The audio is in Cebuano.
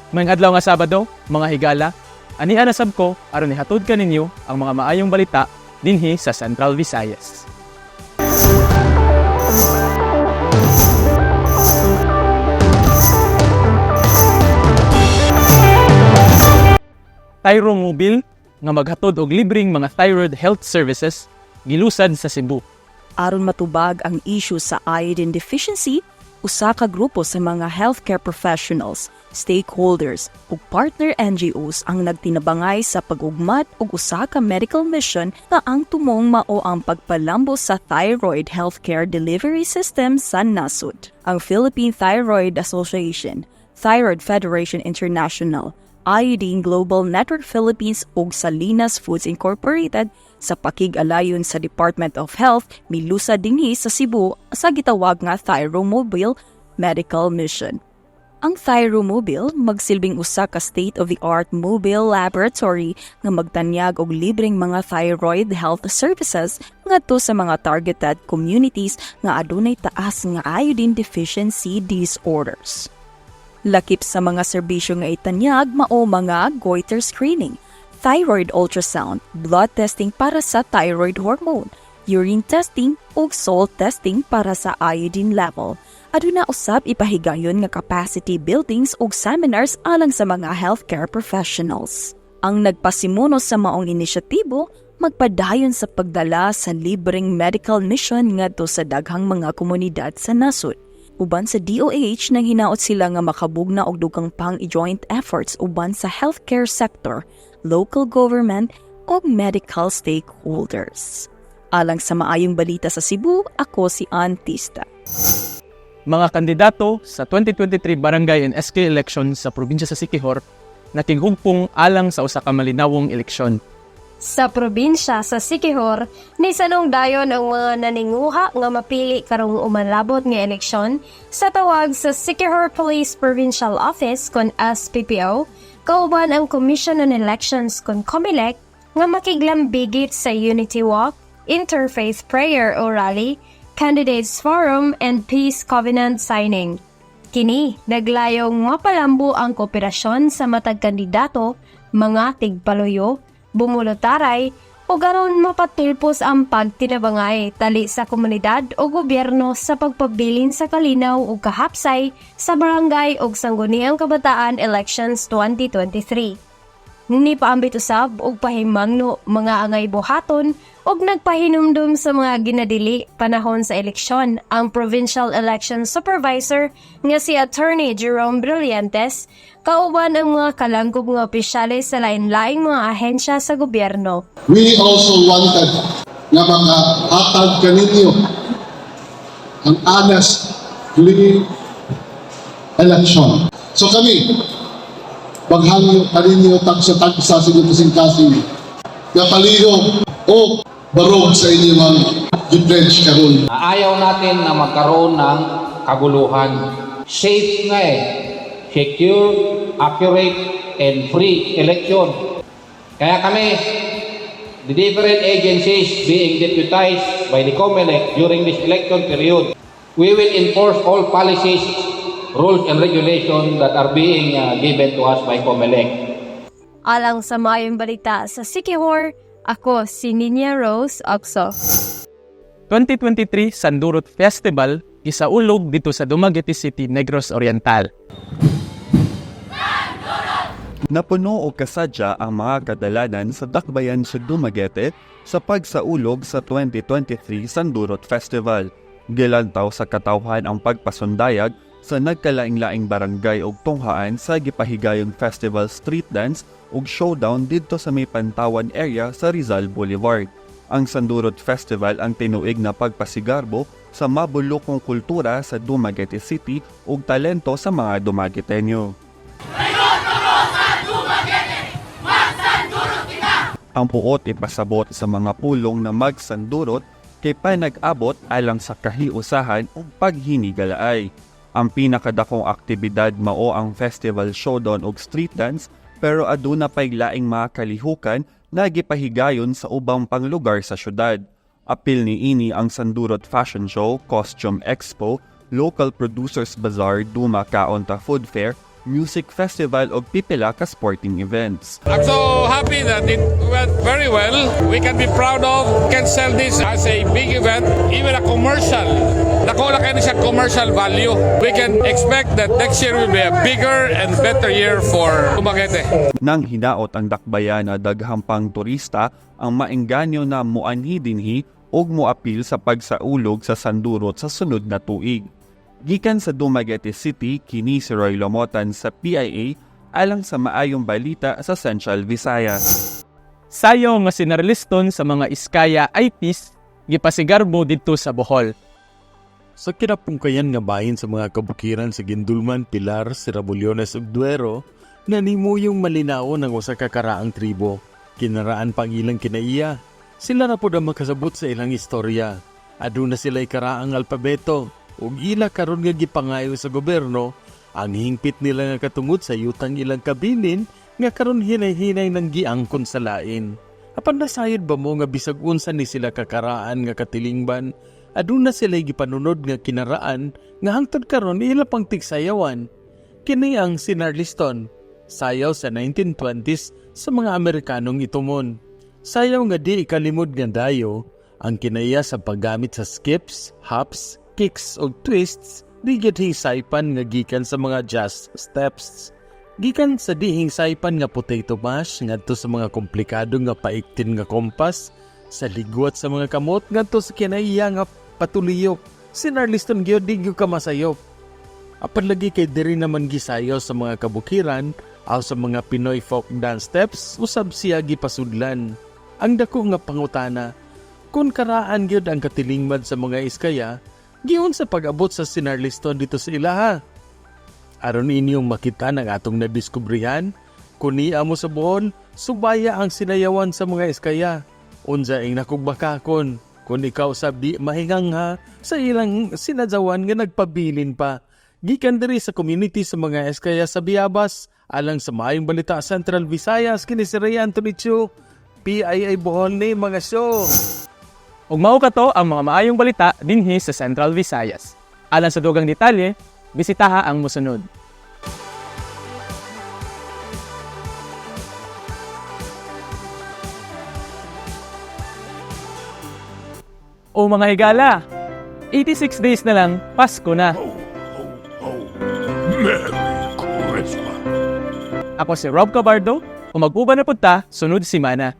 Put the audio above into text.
Maayong adlaw nga Sabado, mga higala, ania na sab ko aron ihatod kaninyo ang mga maayong balita dinhi sa Central Visayas. Thyromobile nga maghatod og libreng mga thyroid health services gilusad sa Cebu. Aron matubag ang issue sa iodine deficiency, usa ka grupo sa mga healthcare professionals, stakeholders ug partner NGOs ang nagtinabangay sa pag-ugmat og usa ka medical mission nga ang tumong mao ang pagpalambo sa thyroid healthcare delivery system sa nasod. Ang Philippine Thyroid Association, Thyroid Federation International, Iodine Global Network Philippines ug Salinas Foods Incorporated sa pakig-alayon sa Department of Health milusad dinhi sa Cebu sa gitawag nga Thyromobile Medical Mission. Ang Thyromobile magsilbing usa ka state-of-the-art mobile laboratory nga magtanyag og libreng mga thyroid health services ngadto sa mga targeted communities nga adunay taas nga iodine deficiency disorders. Lakip sa mga serbisyo nga itanyag mao mga goiter screening, thyroid ultrasound, blood testing para sa thyroid hormone, urine testing ug salt testing para sa iodine level. Aduna usab ipahigayon nga capacity buildings ug seminars alang sa mga healthcare professionals. Ang nagpasimuno sa maong inisyatibo magpadayon sa pagdala sa libreng medical mission ngadto sa daghang mga komunidad sa nasod. Uban sa DOH, nang hinaot sila nga makabugna og dugang pang joint efforts uban sa healthcare sector, local government ug medical stakeholders. Alang sa Maayong Balita sa Cebu, ako si Antista. Mga kandidato sa 2023 barangay and SK elections sa probinsya sa Siquijor nakighugpong alang sa usa ka malinawong eleksyon. Sa probinsya sa Siquijor, nisanong dayon ang mga naninguha nga mapili karong umalabot nga eleksyon sa tawag sa Siquijor Police Provincial Office kon SPPO, kauban ang Commission on Elections kon COMELEC nga makiglambigit sa Unity Walk, Interfaith Prayer o Rally, Candidates Forum and Peace Covenant signing. Kini, naglayong mapalambo ang kooperasyon sa matag kandidato, mga tigpaluyo, bumulutaray, o garon mapatulpos ang pagtinabangay tali sa komunidad o gobyerno sa pagpabilin sa kalinaw ug kahapsay sa barangay ug Sangguniang Kabataan Elections 2023. Ni paambit usab og pahimangno mga angay buhaton ug nagpahinumdum sa mga ginadili panahon sa eleksyon ang Provincial Election Supervisor nga si Attorney Jerome Brillantes kauban ang mga kalangkob nga opisyales sa lain-laing mga ahensya sa gobyerno. We also wanted nga makahatag kaninyo ang honest, clean election. So kami, maghangyo kaninyo tagsa-tagsa sa inyong kasing-kasing nga palihog o barog sa inyong ang gi-pledge karon. Ayaw natin na magkaroon ng kaguluhan. Safe nga eh. Secure, accurate, and free election. Kaya kami, the different agencies being deputized by the COMELEC during this election period, we will enforce all policies, rules, and regulations that are being given to us by COMELEC. Alang sa Maayong Balita sa Siquijor, ako si Ninya Rose Oxo. 2023 Sandurot Festival gisaulog didto sa Dumaguete City, Negros Oriental. Napuno og kasadya ang mga kadalanan sa dakbayan sa Dumaguete sa pagsaulog sa 2023 Sandurot Festival. Gilantaw sa katawhan ang pagpasundayag sa nagkalaing-laing barangay ug tunghaan sa gipahigayong festival street dance ug showdown didto sa may Pantawan area sa Rizal Boulevard. Ang Sandurot Festival ang tinuig na pagpasigarbo sa mabulokong kultura sa Dumaguete City ug talento sa mga Dumagueteño. Ang puot ipasabot sa mga pulong na magsandurot kay panag-abot alang sa kahiusahan ug paghinigalaay. Ang pinakadakong aktibidad mao ang festival showdown ug street dance, pero aduna pay laing mga kalihukan na gipahigayon sa ubang panglugar sa syudad. Apil niini ang Sandurot Fashion Show, Costume Expo, Local Producers Bazaar, Duma Kaonta Food Fair, music festival ug pipila ka sporting events. I'm so happy that it went very well. We can be proud of, can sell this as a big event, even a commercial. Dako na kaayo siya commercial value. We can expect that next year will be a bigger and better year for Dumaguete. Nang hinaot ang dakbayan na daghang pang turista ang maengganyo na muanhi dinhi ug moapil sa pagsaulog sa Sandurot sa sunod na tuig. Gikan sa Dumaguete City, kini si Roy Lomotan sa PIA alang sa maayong balita sa Central Visayas. Sayo nga sinarliston sa mga Iskaya IPs gipasigarbo didto sa Bohol. Sa kinapungkayan nga bahin sa mga kabukiran sa Guindulman, Pilar, Sirabulones ug Duero, nanimuyong malinawon ang usa ka karaang tribo. Kinaraan pang ilang kinaiya. Sila na pod ang makasabot sa ilang istorya. Aduna sila'y karaang alpabeto ug ila karon nga gipangayo sa gobyerno ang hingpit nila nga katungod sa yutang ilang kabilin nga karon hinay-hinay nang giangkon sa lain. Apan nasayod ba mo nga bisag unsa ni sila kakaraan nga katilingban, aduna sila'y gipanunod nga kinaraan nga hangtod karon ila pang tigsayawan. Kini ang Sinarliston, sayaw sa 1920s sa mga Amerikanong itumon. Sayaw nga di ikalimod nga dayo, ang kinaiya sa paggamit sa skips, hops, kicks ug twists di gyud hisaypan nga gikan sa mga jazz steps. Gikan sa dihing saypan nga potato mash ngadto sa mga komplikado nga paiktin nga kompas, sa ligwat sa mga kamot ngadto sa kinaiya nga patuliyok. Sinarliston gyud di gyud ka masayop. Apan lagi kay diri naman gisayo sa mga kabukiran aw sa mga Pinoy folk dance steps usab siya gipasudlan. Ang dako nga pangutana, kung karaan gyud ang katilingban sa mga Iskaya, giunsa pag-abot sa Sinarliston dito sa ilaha? Aron inyong makita ng atong nadiskubrihan, kung niya mo sa Bohol, subaya ang sinayawan sa mga Iskaya. Unsa ing nakugbakakon, kung ikaw sab di mahingangha sa ilang sinadyawan nga nagpabilin pa. Gikan diri sa community sa mga Eskaya sa Biabas, alang sa maayong balita Central Visayas, kini si Ray Anthony Chu, PIA Bohol ni mga show. Ug mao kato ang mga maayong balita dinhi sa Central Visayas. Alang sa dugang detalye, bisitaha ang mosunod. O mga higala, 86 days na lang, Pasko na. Merry Christmas. Ako si Rob Cabardo, ug mag-uban na pud ta sunod simana.